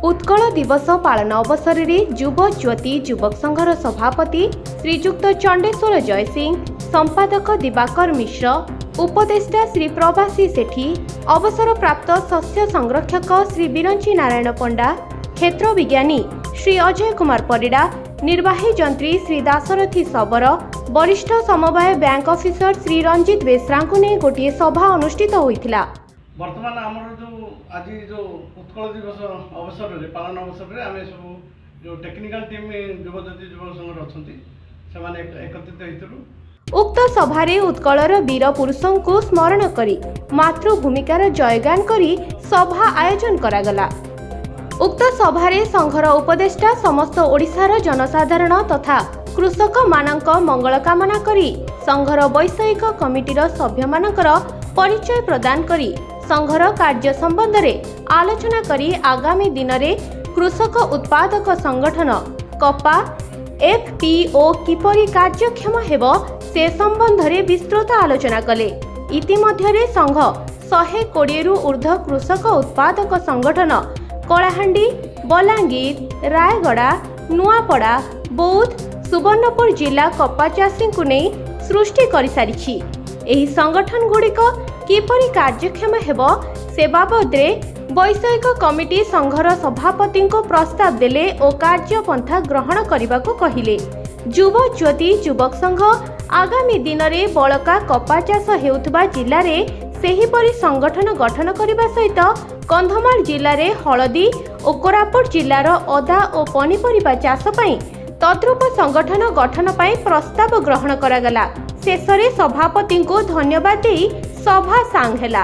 ଉତ୍କଳ ଦିବସ ପାଳନ ଅବସରରେ ଯୁବ ଜ୍ୟୋତି ଯୁବକ ସଂଘର ସଭାପତି ଶ୍ରୀଯୁକ୍ତ ଚଣ୍ଡେଶ୍ୱର ଜୟସିଂ, ସମ୍ପାଦକ ଦିବାକର ମିଶ୍ର, ଉପଦେଷ୍ଟା ଶ୍ରୀ ପ୍ରବାସୀ ସେଠୀ, ଅବସରପ୍ରାପ୍ତ ଶସ୍ୟ ସଂରକ୍ଷକ ଶ୍ରୀ ବିରଞ୍ଚି ନାରାୟଣ ପଣ୍ଡା, କ୍ଷେତ୍ର ବିଜ୍ଞାନୀ ଶ୍ରୀ ଅଜୟ କୁମାର ପରିଡ଼ା, ନିର୍ବାହୀ ଯନ୍ତ୍ରୀ ଶ୍ରୀ ଦାଶରଥୀ ଶବର, ବରିଷ୍ଠ ସମବାୟ ବ୍ୟାଙ୍କ ଅଫିସର ଶ୍ରୀ ରଞ୍ଜିତ ବେଶ୍ରାଙ୍କୁ ନେଇ ଗୋଟିଏ ସଭା ଅନୁଷ୍ଠିତ ହୋଇଥିଲା। ବର୍ତ୍ତମାନ ଆମର ଯେଉଁ ଆଜି ଯେଉଁ ଉତ୍କଳ ଦିବସ ଅବସରରେ ପାଳନ ଅବସରରେ ଆମେ ସବୁ ଯେଉଁ ଟେକ୍ନିକାଲ ଟିମ୍ ଯୁବଜ୍ୟୋତି ଯୁବକ ସଂଘରେ ଅଛନ୍ତି, ସେମାନେ ଏକତ୍ରିତ ହେଇଥିଲୁ। ଉକ୍ତ ସଭାରେ ଉତ୍କଳର ବୀର ପୁରୁଷଙ୍କୁ ସ୍ମରଣ କରି ମାତୃଭୂମିକାର ଜୟଗାନ କରି ସଭା ଆୟୋଜନ କରାଗଲା। ଉକ୍ତ ସଭାରେ ସଂଘର ଉପଦେଷ୍ଟା ସମସ୍ତ ଓଡ଼ିଶାର ଜନସାଧାରଣ ତଥା କୃଷକମାନଙ୍କ ମଙ୍ଗଳ କାମନା କରି ସଂଘର ବୈଷୟିକ କମିଟିର ସଭ୍ୟମାନଙ୍କର ପରିଚୟ ପ୍ରଦାନ କରି ସଂଘର କାର୍ଯ୍ୟ ସମ୍ବନ୍ଧରେ ଆଲୋଚନା କରି ଆଗାମୀ ଦିନରେ କୃଷକ ଉତ୍ପାଦକ ସଂଗଠନ କପା ଏଫ୍ପିଓ କିପରି କାର୍ଯ୍ୟକ୍ଷମ ହେବ, ସେ ସମ୍ବନ୍ଧରେ ବିସ୍ତୃତ ଆଲୋଚନା କଲେ। ଇତିମଧ୍ୟରେ ସଂଘ 120ରୁ ଉର୍ଦ୍ଧ୍ୱ କୃଷକ ଉତ୍ପାଦକ ସଂଗଠନ କଳାହାଣ୍ଡି, ବଲାଙ୍ଗୀର, ରାୟଗଡ଼ା, ନୂଆପଡ଼ା, ବୌଦ୍ଧ, ସୁବର୍ଣ୍ଣପୁର ଜିଲ୍ଲା କପା ଚାଷୀଙ୍କୁ ନେଇ ସୃଷ୍ଟି କରିସାରିଛି। ଏହି ସଂଗଠନଗୁଡ଼ିକ କିପରି କାର୍ଯ୍ୟକ୍ଷମ ହେବ, ସେ ବାବଦରେ ବୈଷୟିକ କମିଟି ସଂଘର ସଭାପତିଙ୍କୁ ପ୍ରସ୍ତାବ ଦେଲେ ଓ କାର୍ଯ୍ୟପନ୍ଥା ଗ୍ରହଣ କରିବାକୁ କହିଲେ। ଯୁବ ଜ୍ୟୋତି ଯୁବକ ସଂଘ ଆଗାମୀ ଦିନରେ ବଳକା କପା ଚାଷ ହେଉଥିବା ଜିଲ୍ଲାରେ ସେହିପରି ସଂଗଠନ ଗଠନ କରିବା ସହିତ କନ୍ଧମାଳ ଜିଲ୍ଲାରେ ହଳଦୀ ଓ କୋରାପୁଟ ଜିଲ୍ଲାର ଅଦା ଓ ପନିପରିବା ଚାଷ ପାଇଁ ତଦ୍ରୂପ ସଂଗଠନ ଗଠନ ପାଇଁ ପ୍ରସ୍ତାବ ଗ୍ରହଣ କରାଗଲା। ଶେଷରେ ସଭାପତିଙ୍କୁ ଧନ୍ୟବାଦ ଦେଇ ସଭା ସାଙ୍ଗ ହେଲା।